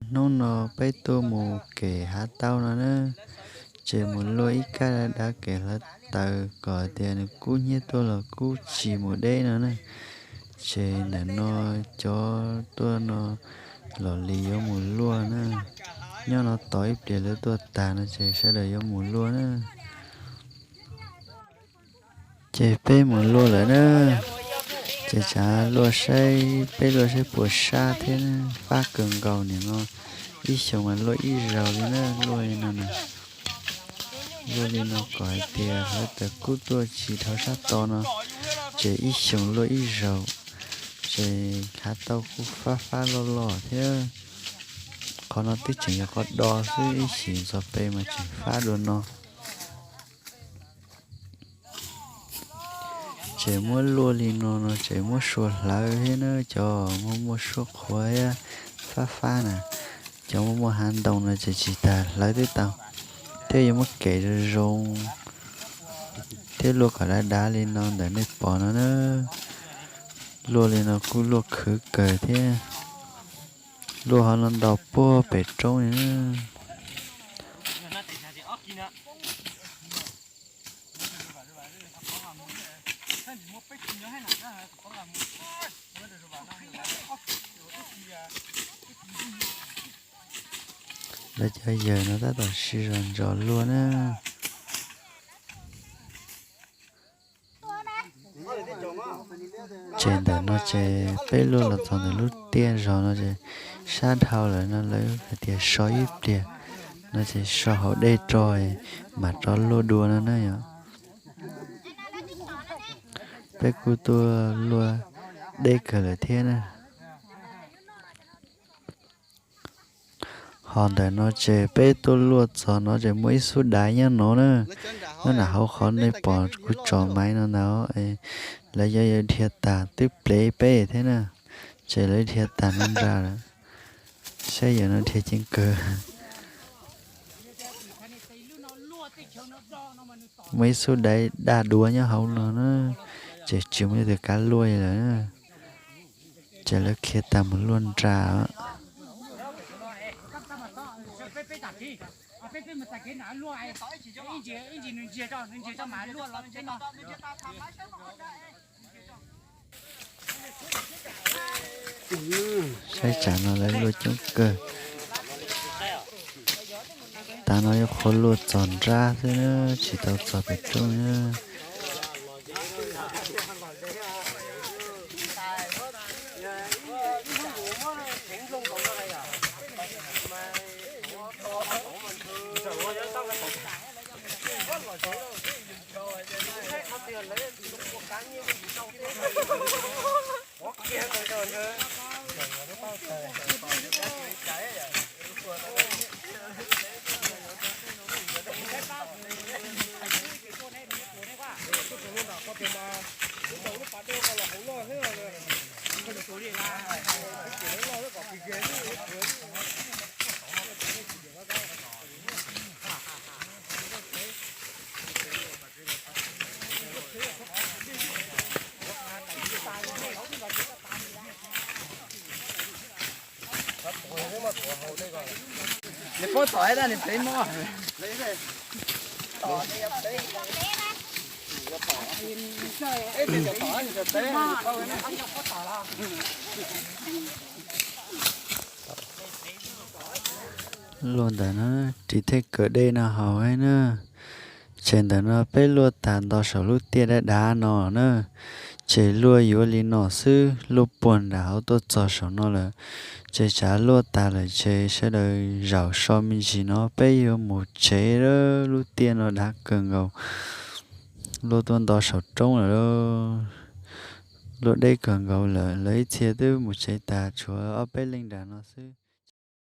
Hnub no peb tuaj mus kem hav tauj no na, ces mus luaj ib kab dav dav kem hlawv taws kom tias nws kub hnyiab tuaj los kub tsis mus deb no na. Ces ntawm no cov tuaj no los li yuav mus luaj na. Nyob no tos ib pliag lawv tuaj tas no ces sawv daws yuav mus luaj na. Ces peb mus luaj lawm na. Ces tsav luaj saib, peb luaj saib puas sab thiab, fab kawg nkaus nim no. Ib xyoos mas luaj ib zaug li na, luaj li no na. Luaj li no kom hais tias hlawv taws kub tuaj tsis dhau sab tod no, ces ib xyoos luaj ib zaug. Ces hav tauj kuj fab fab loj loj thiab. Qhov no twb tseem yog qhov do xwb, ib chim txog pem mas tseem fab dua no. Ces muab luaj li no no ces muab sua hlawv thiab na, cov muaj muaj suab qhuav thiab fab fab na, cov muaj muaj hav ntoo no ces tsis tas hlawv twb tau, thiab yuav muab kem zoo zoo thiab luaj kom dav dav li no ntawm nej pom no na. Luaj li no kuj luaj khwv kawg thiab. Luaj hov no ntaus puag pem roob li na. Lawv cov yawg no tab tom sib zog ntsos luaj na. Ces ntawm no ces peb luaj los txog ntawm lub tiaj zog no ces sab dhau lawm no lawv hais tias so ib pliag no ces so hauv dej rau mam rov luaj dua no na yom. Peb kuj tuaj luaj deb kawg lawm thiab na. Ho ntawm no ces peb tuaj luaj txog no ces muaj ib xub dav nyob no na. Nyob nram hauv qhov nej pom kuv tsom maiv no ntag, lawv yuav dhia tas twb plev peb thiab na. Ces lawv dhia tas no nra lawm. Saib yawg no dhia ceev kawg. Muaj ib xub dav daj duav nyob hauv no na, ces tsis muaj leej twg kav luaj li lawm. Ces lawv khiav tas mus luaj nra. Saib tsam no lawv luaj coob kawg. Tav no yuav qhuav luaj txog nrab xwb na, tsis tau txog pem roob na. Luaj ntawm no ris thej kawm dej no haus na. Ces ntawm no peb luaj tas nto saum lub tiaj dab dav no na. Ces luaj yuav li no xwb, luaj puag nram hauv tuaj txog saum no lawm. Ces tsam luaj tas lawm ces sawv daws zaum so me ntsis no peb yuav mus tsev lawm, lub tiaj no dav kawg nkaus. Luaj tuaj nto saum roob lawm, luaj deb kawg nkaus lawm, lawv ib txhia twb mus tsev tas tshuav ob peb leej nram no xwb.